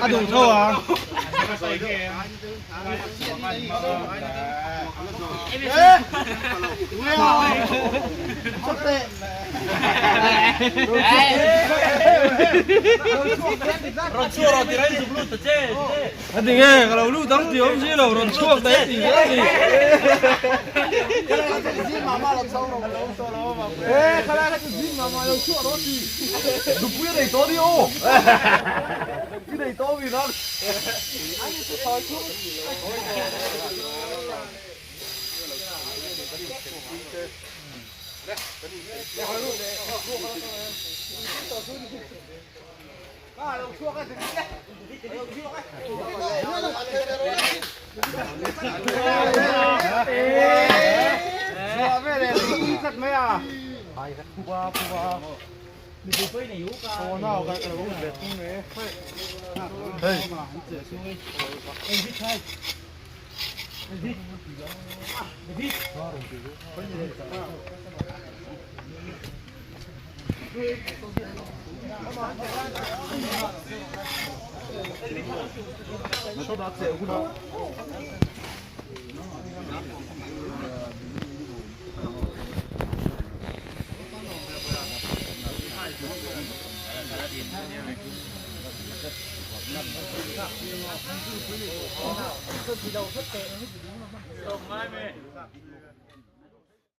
A duh tho a. A ti nge ka lo lut ang tih awm si lo rawn chhuak daih tih a ni. Nupui a nei tawh a ni aw. Nupui nei tawh a mi nan.